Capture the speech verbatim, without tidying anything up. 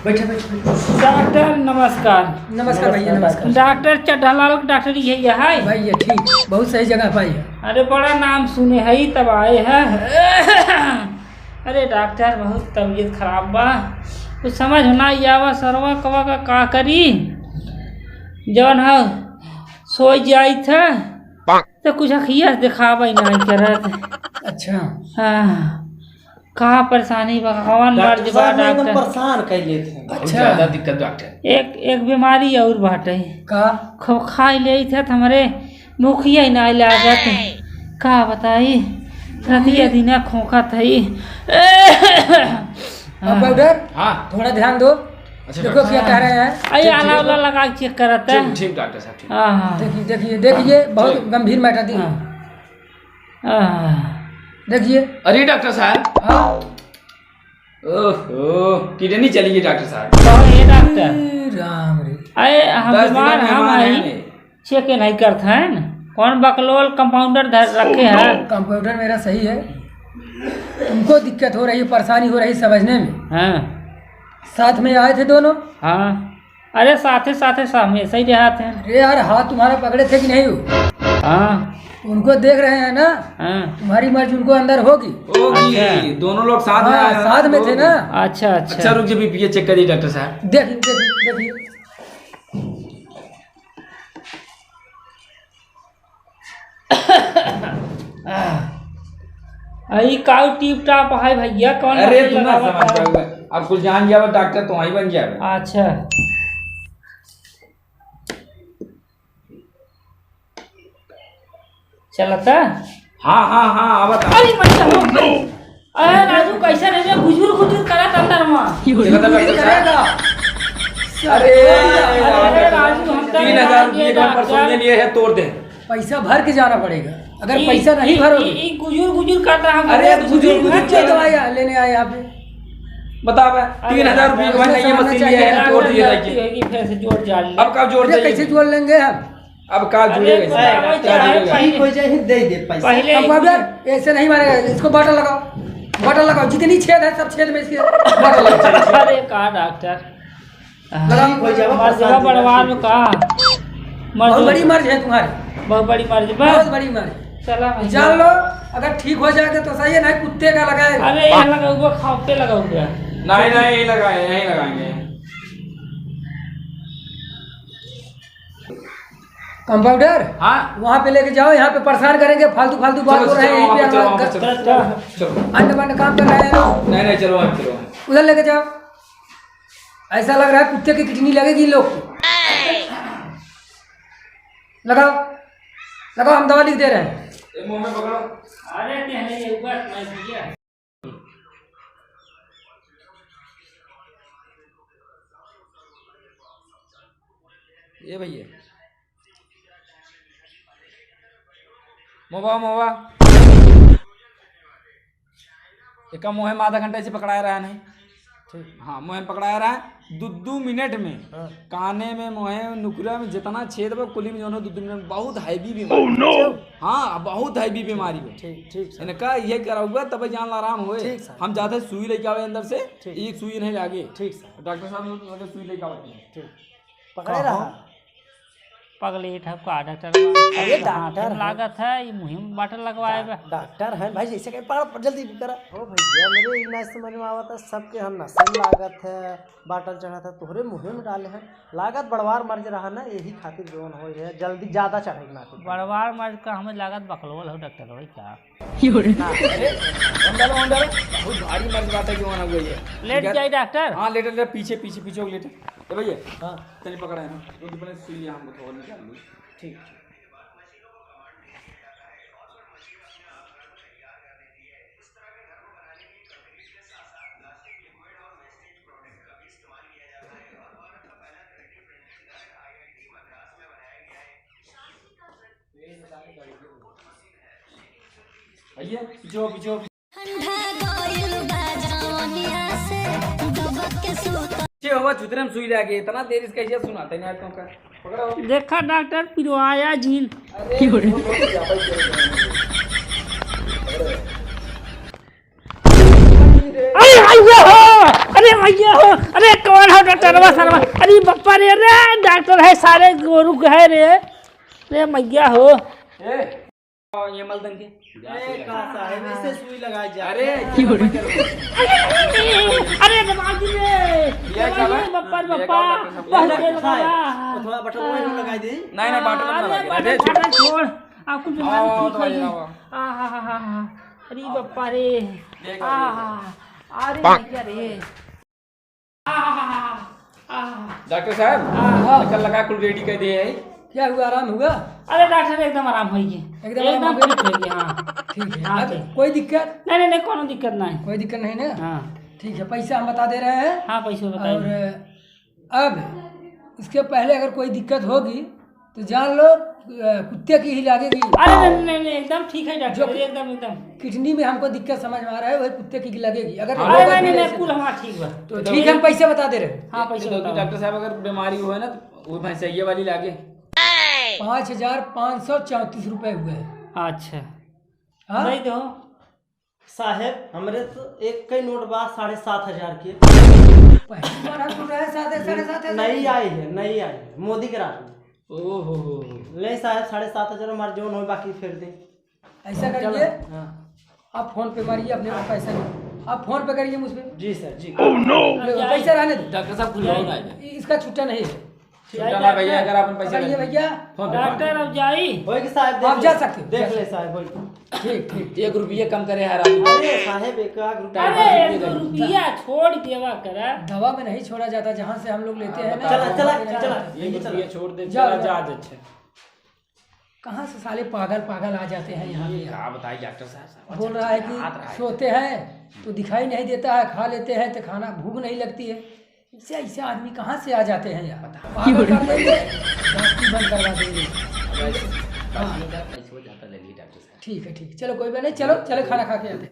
बैठे, बैठे, बैठे। डॉक्टर, नमस्कार। नमस्कार भैया, नमस्कार। डॉक्टर चड्ढालाल के डॉक्टर यही है? भाई, ये ठीक, बहुत सही जगह पाई है। अरे, बड़ा नाम सुने है, तब आए हैं। अरे डॉक्टर, बहुत तबीयत खराब बा, कुछ समझ ना आवा, सरवा कवा का, का करी, जौन है सोई जाइत है, तो कुछ अखिया से देखावा ही नहीं करत। अच्छा। हाँ, का परेशानी बा, कौन डॉक्टर मर्ज बा साहब, एकदम डॉक्टर? परेशान कर लेते हैं। बहुत अच्छा। ज्यादा दिक्कत डॉक्टर। एक, एक बीमारी और बाटे। का? खूब खाई लेइत है, तो हमरे भूखिया ही नाहीं लागत। का बताई, रतिया दिना खोंकत हई। अब पाउडर, हाँ। थोड़ा ध्यान दो। अच्छा, देखो डॉक्टर क्या साहब। कह रहे हैं। अरे, ठीक, आला ठीक। उला लगा के चेक करत है। ठीक, ठीक, डॉक्टर साहब, ठीक। हाँ, हाँ। देखिए, देखिए, देखिए, बहुत ठीक। गंभीर मैटर दी। हाँ। हाँ। देखिए। अरे, डॉक्टर साहब। हाँ। ओहो, किडनी चली गई डॉक्टर साहब। कहो, ए डॉक्टर। अरे राम रे। अरे, हम दस बीमार दिनों में हम मेहमान आई। आए हैं। चेक नहीं करत हैं। कौन बकलोल कंपाउंडर धर रखे हैं? कंपाउंडर मेरा सही है, उनको दिक्कत हो रही है, परेशानी हो रही है समझने में। हाँ। साथ में आए थे दोनों। हाँ। अरे साथे साथे सा-, हमेशा ही रहत हैं। अरे यार, हाथ तुम्हारा पकड़े थे कि नहीं हो? हाँ। उनको देख रहे हैं ना? हाँ। तुम्हारी मर्जी उनको अंदर होगी। होगी। अच्छा। दोनों लोग साथ में हाँ, आए हैं। साथ में थे ना? अच्छा, अच्छा। अच्छा, रुक जा, बीपी चेक करिए डॉक्टर साहब। देखिए, देखिए, देखिए। आ, ई काऊ टिप टाप है भैया, कौन अरे, मशीन तू ना लगावत समझ है? पाओगे। अब कुल जान जावे डॉक्टर, तो वहीं बन जावे। अच्छा। चलता? हाँ, हाँ, हाँ, आवत है। अरे, मैं तो अरे राजू, कैसे रे, रे गुजुर गुजुर करत अंदर में? देखा था डॉक्टर साहब? अरे, अरे राजू, हम तो तीन हजार रुपये का डॉक्टर। परसों में लिए है, तोड़ दे। पैसा भर के जाना पड़ेगा, अगर ई, पैसा नहीं ई, भरोगे। ई, ई गुजुर गुजुर करता हम। अरे, गुजुर गुजुर क्यों दवाई लेने आए यहाँ पे? बता बे, अरे, तीन हजार रुपये का मैंने ये मशीन लिया है, तोड़ दिए जाके। फिर से जोड़ जान ले। अब कब जोड़ देंगे? कैसे जोड़ लेंगे हम? अब का अरे, जुड़ेगा इसमें? भाई, क्या भाई, जुड़ेगा? ठीक हो जाए, दे दे पैसा। पहले अब बाबू यार, ऐसे नहीं मारेगा, इसको बॉटल लगाओ, बॉटल लगाओ, जितनी छेद है सब छेद में इसके बॉटल लगाओ। अरे का डॉक्टर? लगाओ। ठीक हो जाएगा, मर्जवा परेशान बड़वार मत हो। का? बहुत मर्ज बड़ी मर्ज है तुम्हारी। बहुत बड़ी मर्ज बा? बहुत बड़ी मर्ज। चला भाई। जान लो, अगर ठीक हो जाएगा तो सही है, नहीं कुत्ते का लगाएगा। अरे यहाँ लगाऊंगा, खापे लगाऊंगा। नहीं, नहीं, यहीं लगाए, यहीं लगाएंगे। कंपाउंडर, हाँ? वहाँ पे लेके जाओ, यहाँ पे परेशान करेंगे, फालतू फालतू बात चलो, हो रहे हैं, चलो, यहीं पे वहाँ पे चलो, हमारा वहाँ पे चलो, चलो, चलो। अंड बंड काम कर रहे हैं लोग। नहीं, नहीं, चलो, वहाँ चलो। उधर लेके जाओ, ऐसा लग रहा है कुत्ते की किडनी लगेगी इन लोग को। लगाओ, लगाओ, हम दवा लिख दे रहे हैं। ये मुंह में पकड़ो। अरे, नहीं, ये ऊपर नहीं किया। ये भैया, मोबा, मोबा, एका मोहे में आधा घंटा ऐसे पकड़ाया रहा नहीं। ठीक। हाँ, मोहे में पकड़ाया रहा, दू, दू मिनट में। हाँ। काने में, मोहे, नुकरा में जितना छेद बा, कुली में जौन हो, दू, दू मिनट में। बहुत heavy बीमारी। Oh no! हाँ, बहुत heavy बीमारी बा। ठीक, ठीक सर। इनका ये कराउबा, तब जान ला आराम होए। ठीक सर। हम जाते सुई लेके आवे अंदर से, ठीक। एक सुई नहीं लागे। ठीक सर। डॉक्टर साहब ने तो लगे सुई लेके आवे। ठीक। पकड़े कहो। रहा। पगलेट है का डॉक्टर? अरे ये हाथ डॉक्टर में है। लागत है, ये मुंह में बाटल लगवाए बा। डॉक्टर है भाई, जैसे कहीं पकड़, जल्दी करा। ओ भैया, मेरे ई ना समझ में आवत है, सबके हम नशे में लागत है, बाटल चढ़त है, तोहरे मुंह में डाले हैं। लागत बड़वार मर्ज रहा ना, यही खातिर जौन होई है, जल्दी ज्यादा चढ़े के नाते। बड़वार मर्ज का हमें लागत बकलोल हो डॉक्टर भाई का? अरे, अंदर, अंदर, बहुत भारी मर्ज बात है, जौन हो गई है। लेट ठीक है? जाई डॉक्टर। हाँ, लेटे, लेटे, पीछे, पीछे, पीछे हो, लेटे। ए भैया, हाँ। तनी पकड़ा है ना, वो तो पहले सुई लिया, हमको थोड़ा निकाल ली। ठीक। आइए, पीछे हो, पीछे हो। ठंडा गइल बा जवनिया से दबक के सूत। पीछे हो, चुतरे में सुई लागे, इतना देरी से कैसे सुनाते नहीं आज तुमका? पकड़ो। देखा डॉक्टर पिरवाया जिन। अरे, अरे, अरे, अरे, भैया हो, अरे कौन हो डॉक्टरवा सरवा? अरे बप्पा रे, अरे डॉक्टर है सारे गोरू के है रे। रे मैया हो। ए, ये मलदन के। ए, का साहब, इससे सुई लगाई जा। अरे, अरे, अरे, दबा दी रे। ये क्या दबा दी रे, बप्पा रे, ये बप्पा। क्या बप्पा? बहुत तेज लगा। तो थोड़ा बटन वहीं लगाई दे। नहीं, नहीं, बटन ना अरे, लगे। बटन, अरे, बटन छोड़। आप कुछ बीमारी आओ, ठीक तो है भाई, ये। आओ। आ, हा, हा, हा, हा। अरे, बप्पा रे। देख, आ, देख। हा, हा। अरे, भैया रे। आ, हा, हा, हा, हा। डॉक्टर साहब, हाँ। चक्कर लगा, कुल रेडी कर दिए है। क्या हुआ, आराम हुआ? अरे डॉक्टर, एकदम आराम होइगे। एकदम आराम एकदम हो गया? ठीक होइगे, हाँ। ठीक है। हाँ, अब ठीक। कोई दिक्कत? नहीं, नहीं, नहीं, कोनो दिक्कत नहीं। कोई दिक्कत नहीं ना? हाँ। ठीक है, पैसा हम बता दे रहे हैं। हाँ, पैसा बता और दे। अब इसके पहले अगर कोई दिक्कत होगी तो जान लो, अ, कुत्ते की ही लगेगी। अरे नहीं, नहीं, नहीं, एकदम ठीक है डॉक्टर, जो एकदम, एकदम। किडनी में हमको दिक्कत समझ में आ रहा है, वही कुत्ते की लगेगी। अगर हाँ, होगा अरे नहीं, नहीं, नहीं, कुल हमारा ठीक बा। तो ठीक है, हम पैसे बता दे रहे हैं। हाँ, पैसे तो बताओ। डॉक्टर साहब, अगर बीमारी हुआ है ना, तो वो भैंसैया वाली लागे। पाँच हजार पाँच सौ चौंतीस रुपए हुए हैं। अच्छा। हाँ? दे दो। साहेब, हमरे तो एक कई नोट बा साढ़े सात हजार के। पहली बार हम सुन रहे हैं साढ़े, साढ़े सात हजार। नई आई है, नई आई है, मोदी के राज में। ओहो। ले साहेब, साढ़े सात हजार हमारे जौन होए, बाकी फेर दे। ऐसा चलो। करिए, हाँ। आप फोन पे मारिए अपने पास पैसा नहीं। आप फोन पे करिए मुझ पे। जी सर, जी। Oh no! ले, पैसा रहने दो। डॉक्टर साहब, खुलवाओ ना। इसका छुट्टा नहीं है। छुट्टा ना भैया, अगर आपन पैसा पकड़िए लेते। भैया। फोन पे, फोन पे। डॉक्टर अब जाई। होई कि साहब, देख आप ले। जा सकते हो, देख जा ले सकते हो। साहब, होई। ठीक, ठीक। एक रुपया कम करे यार आप। अरे साहब, एक आध रुपया। अरे, एक दो रुपया छोड़ देवा करा। दवा में नहीं छोड़ा जाता, जहाँ से हम लोग लेते हैं ना, चला, चला, वहाँ पे नहीं चला। जाता। एक रुपया छोड़ दे, जाओ, चला, जाओ। जा, अच्छा। कहाँ से साले पागल, पागल आ जाते हैं यहाँ पे? ये क्या बताए डॉक्टर साहब, साहब बोल रहा है कि हाथ रहा है। सोते हैं तो दिखाई नहीं देता है, खा लेते हैं तो खाना भूख नहीं लगती है। ऐसे, ऐसे आदमी कहाँ से आ जाते हैं यार? बताओ। पागल कर देंगे, डॉक्टरी बंद करवा देंगे। अब ऐसे, हाँ। ऐसे हो जाता, ले लीजिए डॉक्टर साहब। ठीक है, ठीक है, चलो कोई बात नहीं, चलो, चलो खाना खा के आते हैं।